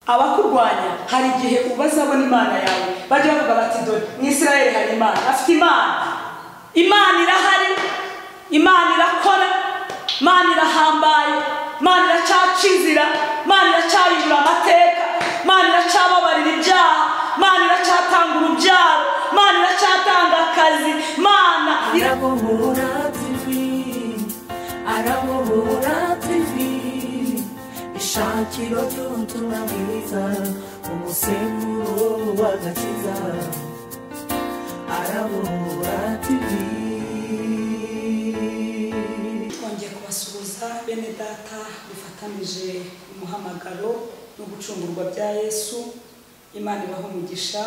Abakurwanya hari igihe ubazabona Imana yawe bajya bavuga bati dore mu Isirayeli hari Imana, afite Imana, Imana irahari, Imana irakora, Imana irahambaye, Imana iracaca inzira, Imana iracahindura amateka, Imana iracababarira ibyaha, Imana iracatanga urubyaro, Imana iracatanga akazi, Imana Arabohora TV, Arabohora TV, ishakiro ry'ubutumwa bwiza, umusemburo w'agakiza. Arabohora TV. Twongeye kubasuhuza bene data dufatanije umuhamagaro no gucungurwa bya Yesu. Imana ibahe umugisha.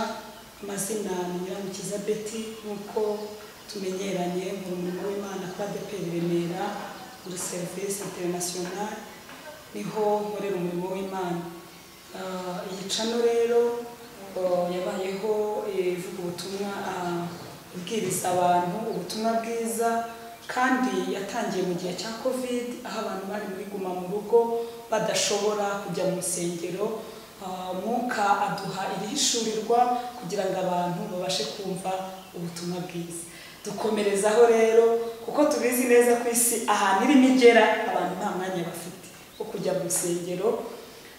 Amazina ni Nyiramukiza Betty, nk'uko tumenyeranye mu murimo w'Imana kuri ADEPR Remera muri Service International, niho nkorera umurimo w'Imana. Iyi channel rero yabayeho ivuga ubutumwa, ibwiriza abantu ubutumwa bwiza, kandi yatangiye mu gihe cya Covid, aho abantu bari muri guma mu rugo badashobora kujya mu nsengero. Umwuka aduha irihishurirwa kugira ngo abantu babashe kumva ubutumwa bwiza. Dukomerezaho rero, kuko tubizi neza ku isi ahantu irimo igera abantu nta mwanya bafite wo kujya mu nsengero,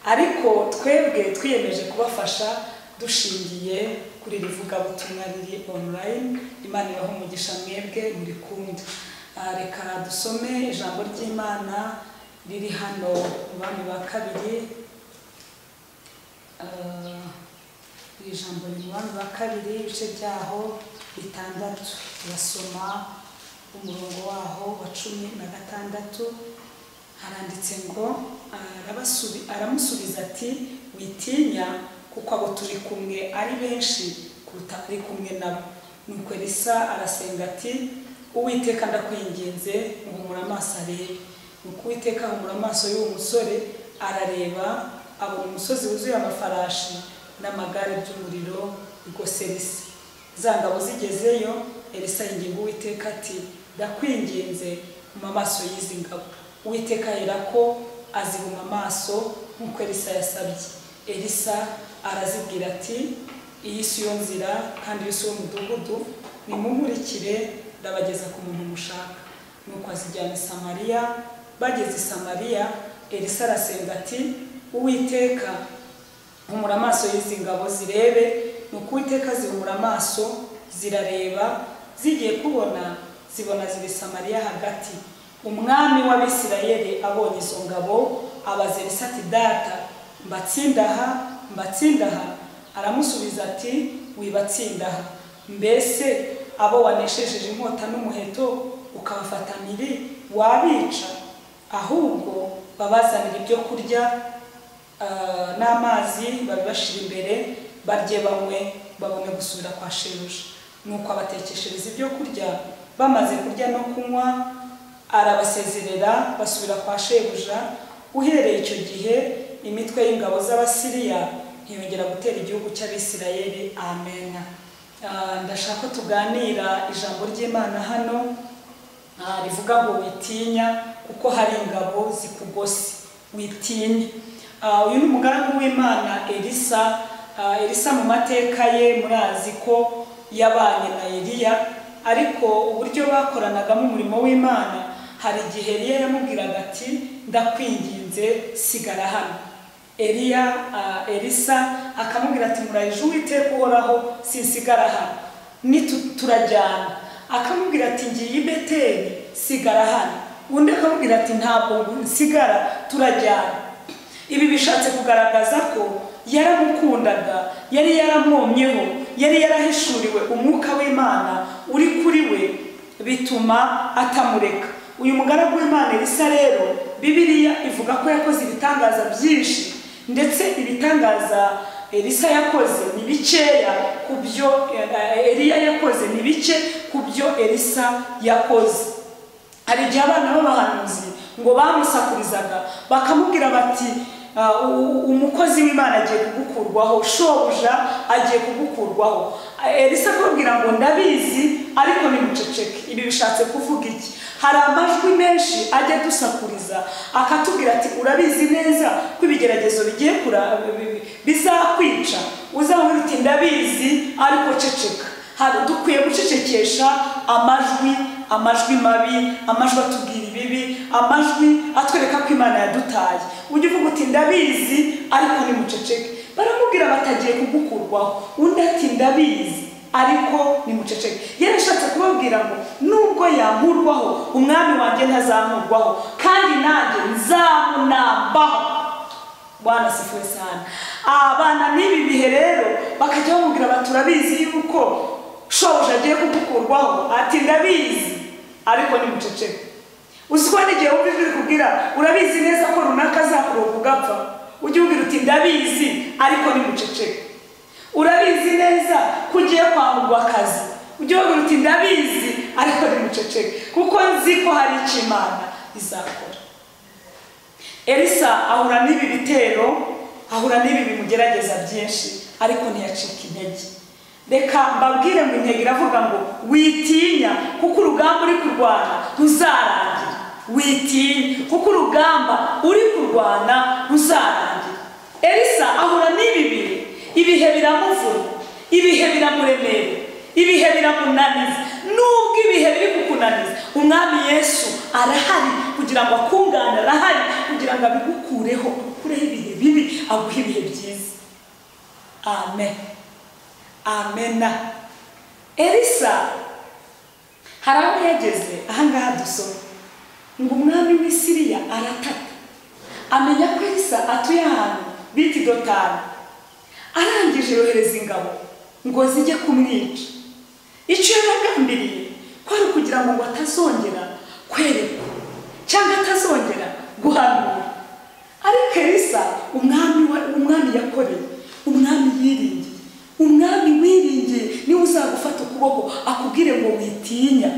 ariko twebwe twiyemeje kubafasha dushingiye kuri iri vugabutumwa riri online. Imana ibahe umugisha mwebwe muri kundi. Reka dusome ijambo ry'Imana riri hano mu Bami ba Kabiri. Iri jambo riri mu Bami ba Kabiri, ibice byaho 6, turasoma umurongo waho wa 16. Haranditse ngo aramusubiza ati witinya, kuko abo turi kumwe ari benshi kuruta ari kumwe nabo. Nuko Elisa arasenga ati Uwiteka ndakwinginze uhumura amaso arebe. Nuko Uwiteka ahumura amaso y'uwo musore, arareba abona umusozi wuzuye amafarashi n'amagare by'umuriro bigose Elisa. Za ngabo zigezeyo, Elisa yinginga Uwiteka ati ndakwinginze huma amaso y'izi ngabo. Uwiteka aherako azihuma amaso nk'uko Elisa yasabye. Elisa arazibwira ati iyi si yo nzira kandi iyi si yo mudugudu, nimunkurikire ndabageza ku muntu mushaka. Nuko azijyana i Samariya. Bageze i Samariya, Elisa arasenga ati Uwiteka humura amaso y'izi ngabo zirebe. Nuko Uwiteka azihumura amaso zirareba, zigiye kubona zibona ziri Samariya hagati. Umwami w'Abisirayeli abonye izo ngabo abaza Elisa ati data mbatsindaha, mbatsindaha? Aramusubiza ati wibatsindaha, mbese abo waneshejeje inkota n'umuheto ukabafata mpiri wabica? Ahubwo babazanira ibyo kurya n'amazi, babibashira imbere, barye banywe, babone gusubira kwa shebuja. Nuko abatekeshereza ibyo kurya, bamaze kurya no kunywa arabasezerera basubira kwa shebuja. Uhereye icyo gihe imitwe y'ingabo z'Abasiriya ntiyongera gutera igihugu cy'Abisirayeli. Amen. Ndashaka ko tuganira ijambo ry'Imana hano rivuga ngo witinya, kuko hari ingabo zikugose. Witinya. Uyu ni umugaragu w'Imana Elisa. Elisa mu mateka ye murazi ko yabanye na Eliya, ariko uburyo bakoranagamo umurimo w'Imana, hari igihe Eliya yamubwiraga ati ndakwinginze sigara hano. Eliya Elisa akamubwira ati murayije Uwiteka uhoraho sinsigara hano, ni turajyana. Akamubwira ati ngiye i Beteli sigara hano. Undi akamubwira ati ntabwo nsigara, turajyana. Ibi bishatse kugaragaza ko yaramukundaga, yari yaramwomyeho, yari yarahishuriwe umwuka w'Imana uri kuri we, bituma atamureka. Uyu mugaragu w'Imana Elisa rero, Bibiliya ivuga ko yakoze ibitangaza byinshi, ndetse ibitangaza Elisa yakoze ni bikeya ku byo Eliya yakoze, ni bike ku byo Elisa yakoze. Hari igihe abana b'abahanuzi ngo bamusakurizaga bakamubwira bati umukozi w'Imana agiye kugukurwaho, shobuja agiye kugukurwaho. Elisa akababwira ngo ndabizi ariko nimuceceke. Ibi bishatse kuvuga iki? Hari amajwi menshi ajya dusakuriza akatubwira ati urabizi neza ko ibigeragezo bigiye bizakwica, uzahora uti ndabizi ariko ceceka. Dukwiye gucecekesha amajwi mabi, amajwi atubwira ibibi, amajwi atwereka ko Imana yadutaye. Ujye uvuga uti ndabizi ariko nimuceceke. Baramubwira batagiye kugukurwaho, undi ati ndabizi ariko nimuceceke. Yarashatse kubabwira ngo nubwo yankurwaho umwami wanjye ntazankurwaho, kandi nanjye nzamunambaho. Bwana sifiwe sana. Abana n'ibi bihe rero bakajya bamubwira bati urabizi yuko shobuja agiye kugukurwaho, ati ndabizi ariko nimuceceke. Uziko n'igihe wumva ijwi rikubwira urabizi neza ko runaka azakuroga ugapfa, ujye ubwira uti ndabizi ariko nimuceceke. Urabizi neza ko ugiye kwamburwa akazi, ujye ubwira uti ndabizi ariko nimuceceke, kuko nzi ko hari icyo Imana izakora. Elisa ahura n'ibi bitero, ahura n'ibi bimugerageza byinshi, ariko ntiyacika intege. Reka mbabwire ngo intege iravuga ngo witinya kuko urugamba uri kurwana ruzarangira. Witinya kuko urugamba uri kurwana ruzarangira. Elisa ahura n'ibi bihe, ibihe biramuvuna, ibihe biramuremera, ibihe biramunaniza. Nubwo ibihe biri kukunaniza, umwami Yesu arahari kugira ngo akungane, arahari kugira ngo abigukureho, akureho ibihe bibi, aguhe ibihe byiza. Amen. Amena. Elisa hari aho yageze, ahangaha dusoma ngo umwami w'i Siriya aratata, amenya ko Elisa atuye ahantu bita Dotani. Arangije yohereza ingabo ngo zijye kumwica. Icyo yaragambiriye kwari kugira ngo atazongera kwerekwa cyangwa atazongera guhanura. Ariko Elisa umwami yakoreye, umwami yiringiye, umwami wiringiye niwe uzagufata ukuboko akubwire ngo witinya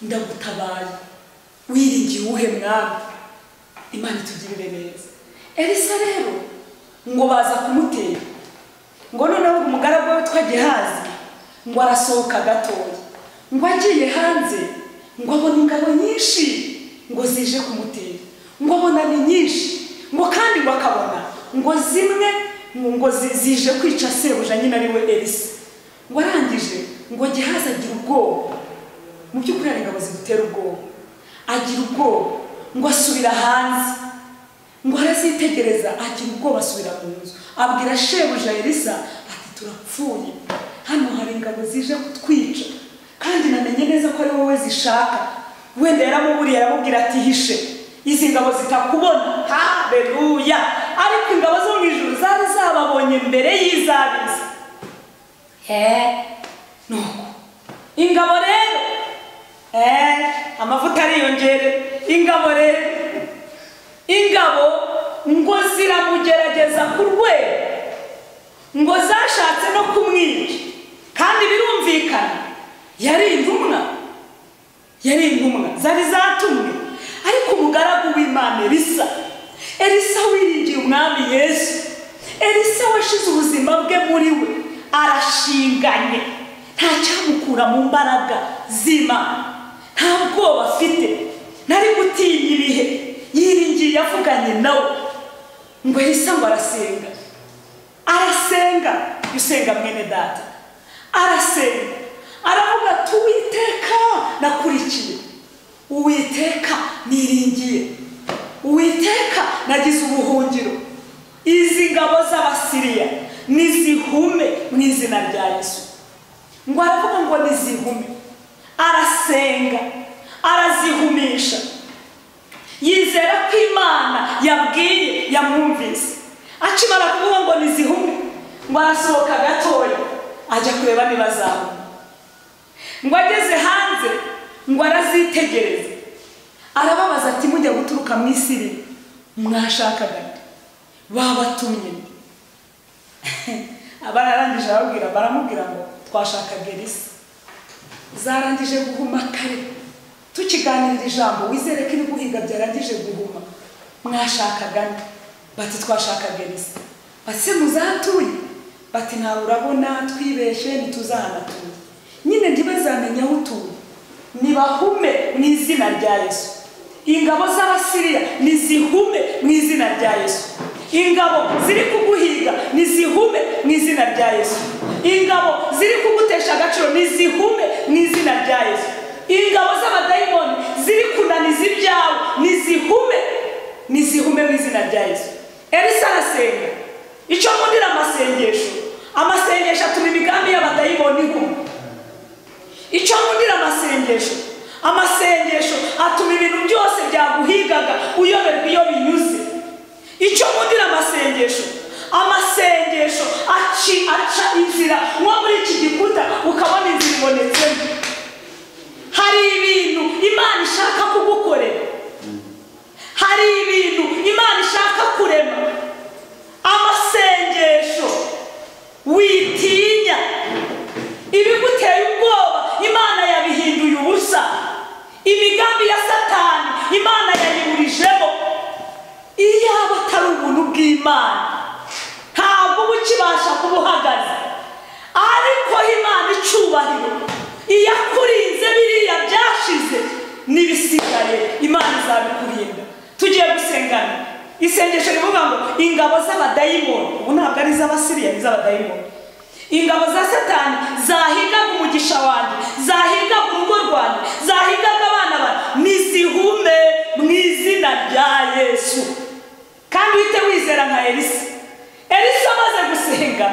ndagutabaye. Wiringiye uwuhe mwami? Imana itugirire neza. Elisa rero ngo baza kumutera, ngo noneho umugaragu we witwa Gehazi ngo arasohoka gatoya, ngo agiye hanze ngo abona ingabo nyinshi ngo zije kumutera, ngo abona ni nyinshi, ngo kandi ngo akabona ngo zimwe ngo zije kwica sebuja nyine ari we Elisa. Ngo arangije ngo Gehazi agira ubwoba. Mu by'ukuri hari ingabo zigutera ubwoba. Agira ubwoba ngo asubira hanze, ngo arazitegereza, agira ubwoba asubira mu nzu, abwira shebuja Elisa ati turapfuye, hano hari ingabo zije kutwica, kandi namenye neza ko ari wowe zishaka. Wenda yaramuburiye aramubwira ati hishe izi ngabo zitakubona. Haleluya. Ariko ingabo zo mu ijuru zari zababonye mbere y'izabizi. Nuko ingabo rero amavuta ariyongere. Ingabo rero, ingabo ngo ziramugerageza ku rwego ngo zashatse no kumwica, kandi birumvikana yari intumwa, yari intumwa zari zatumwe. Ariko umugaragu w'Imana Elisa, Elisa wiringiye umwami Yesu, Elisa washize ubuzima bwe muri we, arashinganye, nta cyamukura mu mbaraga z'Imana, nta bwoba afite, ntari gutinya ibihe, yiringiye yavuganye nawe. Ngo Elisa ngo arasenga, arasenga, usenga mwene data, arasenga, aravuga ati Uwiteka nakurikiye, Uwiteka niringiye, Uwiteka nagize ubuhungiro, izi ngabo z'Abasiriya nizihume mu izina rya Yesu. Ngo aravuga ngo nizihume, arasenga, arazihumisha, yizera ko Imana yabwiye yamwumvise. Akimara kuvuga ngo nizihume, ngo arasohoka gatoya ajya kureba niba azahuma. Ngo ageze hanze ngo arazitegereza, arababaza ati mujya guturuka mu Misiri mwashakaga nde? Babatumye nde? Abararangije ababwira, baramubwira ngo twashakaga Elisa. Zarangije guhuma kare, tukiganirira ijambo wizere ko ibiguhiga byarangije guhuma. Mwashakaga nde? Bati twashakaga Elisa. Bati muzatuye? Bati ntawe urabona, twibeshe ntituzahanatuye. Nyine ntibazamenya aho utuye. Nibahume mu izina rya Yesu. Ingabo z'Abasiriya nizihume mu izina rya Yesu. Ingabo ziri kuguhiga nizihume mu izina rya Yesu. Ingabo ziri kugutesha agaciro nizihume mu izina rya Yesu. Ingabo z'abadayimoni ziri kunaniza ibyawe nizihume, nizihume mu izina rya Yesu. Elisa arasenga. Icyo nkundira amasengesho, amasengesho atuma imigambi y'abadayimoni ihuma. Icyo nkundira amasengesho, amasengesho atuma ibintu byose byaguhigaga uyoberwa iyo binyuze. Icyo nkundira amasengesho, amasengesho aca inzira nko muri iki gikuta ukabona inzira ibonetsemo. Hari ibintu Imana ishaka kugukorera, hari ibintu Imana ishaka kurema. Amasengesho witinya, ibiguteye ubwoba Imana yabihinduye ubusa. Imigambi ya Satani Imana yayiburijemo. Iyaba atari ubuntu bw'Imana ntabwo uba ukibasha kuba uhagaze. Ariko Imana icyubahiro iyakurinze biriya byashize n'ibisigaye Imana izabikurinda. Tugiye gusengana isengesho rivuga ngo ingabo z'abadayimoni, ubu ntabwo ari iz'Abasiriya, ni iz'abadayimoni. Ingabo za Satani zahigaga umugisha wanjye, zahigaga urugo rwanjye, zahigaga abana banjye, nizihume mu izina rya Yesu. Kandi uhite wizera nka Elisa. Elisa amaze gusenga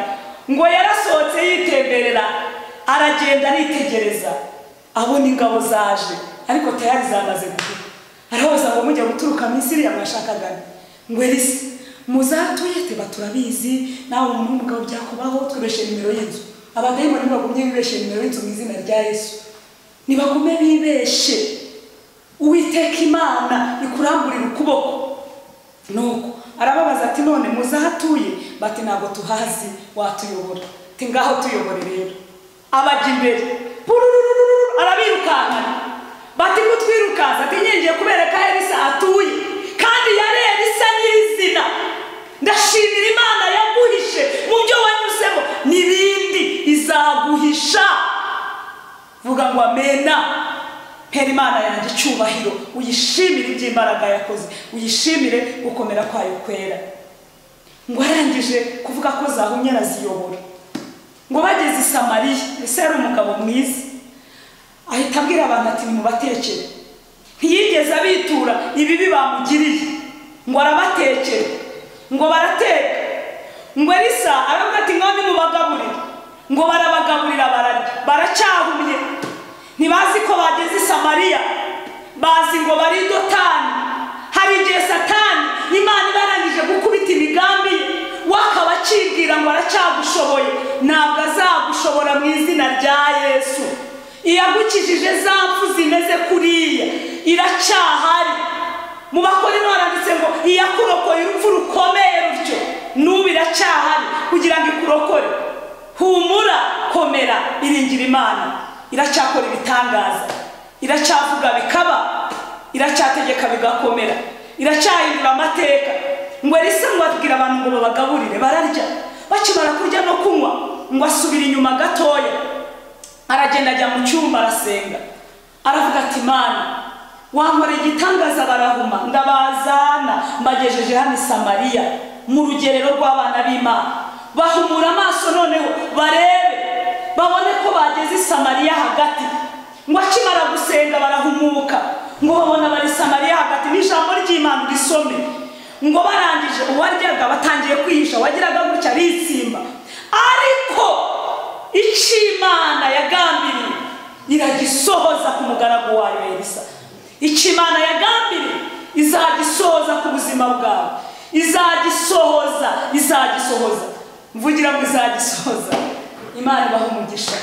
ngo yarasohotse yitemberera, aragenda aritegereza, abona ingabo zaje, ariko tayari zamaze guhuka. Arabaza ngo mujya guturuka mu Siriya mwashakaga ngo Elisa muzatuyete baturabizi, nawe umuntu w'umugabo byakubaho, twibeshe nimero y'inzu. Abadayimoni bagumye bibeshe nimero y'inzu mu izina rya Yesu. Nibagume bibeshe, Uwiteka Imana ikuramburira ukuboko. Nuko arababaza ati none muzahatuye? Bati ntabwo tuhazi, watuyobora. Ati ngaho tuyobore rero. Abajya imbere arabirukankana. Bati kutwirukansa, ati ngiye kubereka Elisa atuye, kandi yari Elisa nyirizina. Ndashimira Imana yaguhishe mu byo wanyuzemo, n'ibindi izaguhisha. Vuga ngo amena. Mpera Imana yanjye icyubahiro, uyishimire iby'imbaraga yakoze, uyishimire gukomera kwayo kwera. Ngo arangije kuvuga ko zahumye araziyobora. Ngo bageze i Samariya, Elisa yari umugabo mwiza, ahita abwira abantu ati nimubatekere. Ntiyigeze abitura ibibi bamugiriye, ngo arabatekere, ngo barateka. Ngo Elisa aravuga ati ngaho nimubagaburire. Ngo barabagaburira bararya, baracyahumye. Ntibazi ko bageze i Samariya, bazi ngo bari i Dotani. Hari igihe Satani Imana ibarangije gukubita imigambi ye, wakaba akibwira ngo aracyagushoboye. Ntabwo azagushobora mu izina rya Yesu. Iyagukijije za mpfu zimeze kuriya iracyahari. Mu Bakorinto haranditse ngo iyakurokoye urupfu rukomeye rutyo, n'ubu iracyahari kugira ngo ikurokore. Humura, komera, iringira Imana. Iracyakora ibitangaza, iracyavuga bikaba, iracyategeka bigakomera, iracyahindura amateka. Ngo Elisa ngo abwira abantu ngo babagaburire, bararya. Bakimara kurya no kunywa, ngo asubira inyuma gatoya, aragenda ajya mu cyumba arasenga. Aravuga ati Mana, wankora igitangaza barahuma, ndabazana mbagejeje hano i Samariya mu rugerero rw'abana b'Imana. Bahumura amaso noneho barebe, babone ko bageze i Samariya hagati. Ngo akimara gusenga barahumuka, ngo babona bari Samariya hagati. N'ijambo ry'Imana urisome. Ngo barangije uwaryaga batangiye kwihisha, wagiraga gutya aritsimba. Ariko icyo Imana yagambiriye iragisohoza ku mugaragu wayo Elisa. Icyo Imana yagambiriye izagisohoza ku buzima bwawe, izagisohoza, izagisohoza. Mvugira ngo izagisohoza. Imana ibahe umugisha.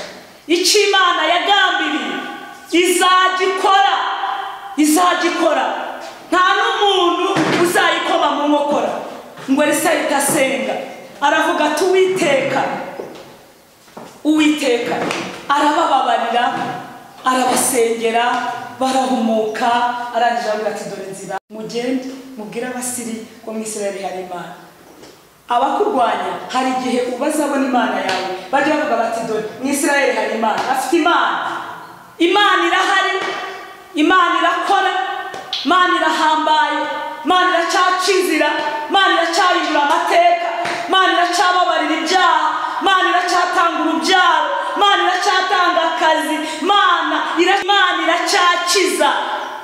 Icyo Imana yagambiriye izagikora, izagikora. Nta n'umuntu uzayikoma mu nkokora. Ngo Elisa ahita asenga, aravuga ati Uwiteka, Uwiteka. Arabababarira, arabasengera, barahumuka. Arangije aravuga ati dore inzira, mugende mubwire Abasiri ko mu Isirayeli hari Imana. Abakurwanya hari igihe ubazabona Imana yawe, bajya bavuga bati dore mu Isirayeli hari Imana, afite Imana, Imana irahari. Imana irakora, Imana irahambaye, Imana iracaca inzira, Imana iracyahindura amateka, Imana iracyababarira ibyaha, Imana iracyatanga urubyaro, Imana iracyatanga akazi, Imana iracyakiza.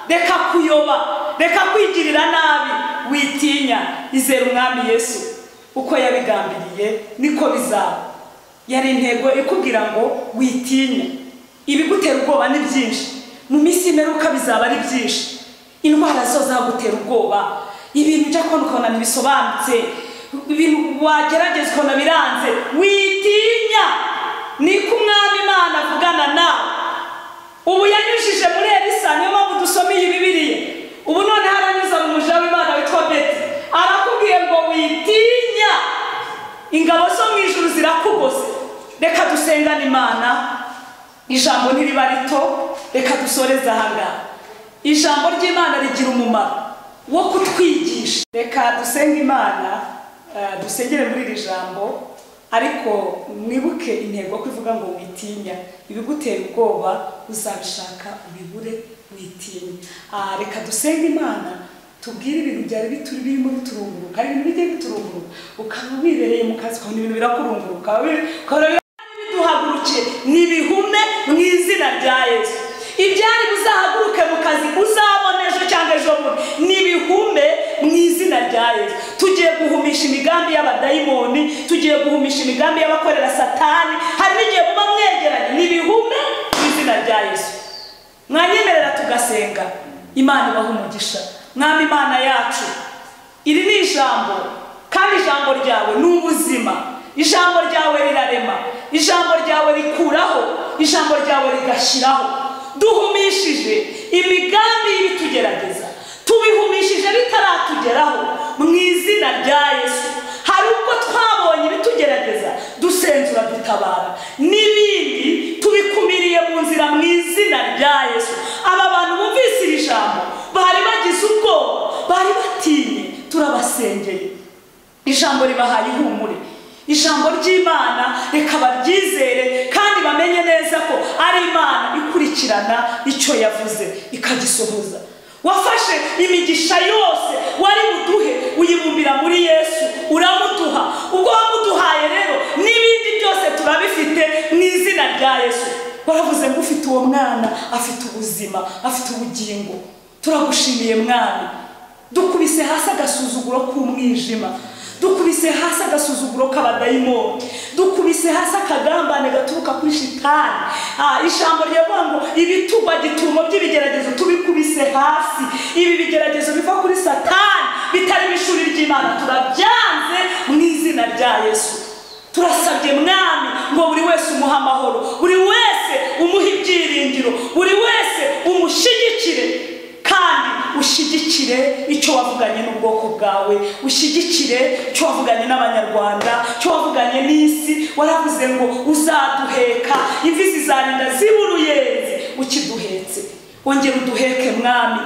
Reka kuyoba, reka kwigirira nabi, witinya, izera Umwami Yesu. Uko yabigambiriye niko bizaba. Yari intego ikubwira ngo witinya. Ibigutera ubwoba ni byinshi, mu minsi y'imperuka bizaba ari byinshi. Indwara zo zagutera ubwoba, ibintu ujya kubona ukabona ntibisobanutse, ibintu wagerageza ukabona biranze. Witinya, niko Umwami Imana avugana nawe. Ubu yanyujije muri Elisa, niyo mpamvu dusoma iyi Bibiliya. Ubu none haranyuza mu muja w'Imana witwa Beti, arakubwiye ngo witinya, ingabo zo mu ijuru zirakugose. Reka dusengane Imana, ijambo ntiriba rito, reka dusoreze ahangaha. Ijambo ry'Imana rigira umumaro wo kutwigisha. Reka dusenge Imana, dusengere muri iri jambo, ariko mwibuke intego ko ivuga ngo witinya. Ibigutera ubwoba uzabishaka ubibure, witinya. Reka dusenge Imana, tubwire ibintu byari bituri birimo biturunguruka, hari ibintu bigiye biturunguruka, ukaba wibereye mu kazi ukabona ibintu birakurunguruka, ukabona biduhagurukiye, nibihume mu izina rya Yesu. Ibyari bizahaguruke mu kazi uzabona ejo cyangwa ejo bundi, nibihume mu izina rya Yesu. Tugiye guhumisha imigambi y'abadayimoni, tugiye guhumisha imigambi y'abakorera Satani, hari n'igihe muba mwegeranye, nibihume mu izina rya Yesu. Mwanyemerera tugasenga, Imana ibahe umugisha. Mwami Imana yacu, iri ni ijambo, kandi ijambo ryawe ni ubuzima. Ijambo ryawe rirarema, ijambo ryawe rikuraho, ijambo ryawe rigashyiraho. Duhumishije imigambi y'ibitugerageza, tubihumishije bitaratugeraho mu izina rya Yesu. Hari ubwo twabonye ibitugerageza, dusenzura dutabara, n'ibindi tubikumiriye mu nzira mu izina rya Yesu. Aba bantu bumvise iri jambo bari bagize ubwoba, bari batinye, turabasengeye. Ijambo ribahaye ihumure. Ijambo ry'Imana reka baryizere kandi bamenye neza ko ari Imana ikurikirana icyo yavuze ikagisohoza. Wafashe imigisha yose wari buduhe uyibumbira muri Yesu, uramuduha. Ubwo wamuduhaye rero n'ibindi byose turabifite mu izina rya Yesu. Waravuze ngo ufite uwo mwana afite ubuzima, afite ubugingo. Turagushimiye Mwami. Dukubise hasi agasuzuguro k'umwijima, dukubise hasi agasuzuguro k'abadayimoni, dukubise hasi akagambane gaturuka kuri shitani. Ijambo ryavuga ngo ibitugwa gitumo by'ibigeragezo tubikubise hasi. Ibi bigeragezo biva kuri Satani bitari ishuri ry'Imana turabyanze mu izina rya Yesu. Turasabye Mwami ngo buri wese umuhe amahoro, buri wese umuhe ibyiringiro, buri wese umushyigikire, kandi ushyigikire icyo wavuganye n'ubwoko bwawe, ushyigikire icyo wavuganye n'Abanyarwanda, icyo wavuganye n'isi. Waravuze ngo uzaduheka, imvi zizarinda ziba uruyenzi ukiduhetse. Ongera uduheke Mwami,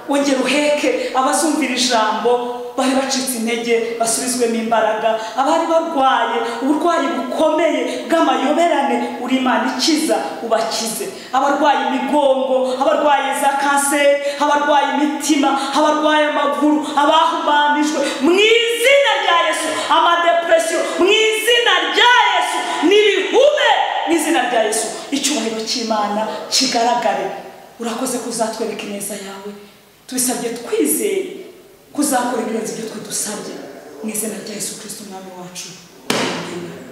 ongera uheke abazumvira ijambo bari bacitse intege basubizwemo imbaraga, abari barwaye uburwayi bukomeye bw'amayoberane uri Imana ikiza ubakize, abarwaye imigongo, abarwaye za kanseri, abarwaye imitima, abarwaye amaguru, abahumanijwe mu izina rya Yesu, amadepresiyo mu izina rya Yesu, n'ibihume mu izina rya Yesu. Icyubahiro cy'Imana kigaragare. Urakoze kuzatwereka ineza yawe, tubisabye twizeye kuzakora ibirenze ibyo twe dusabye mu izina rya Yesu Kristo Umwami wacu. Amen.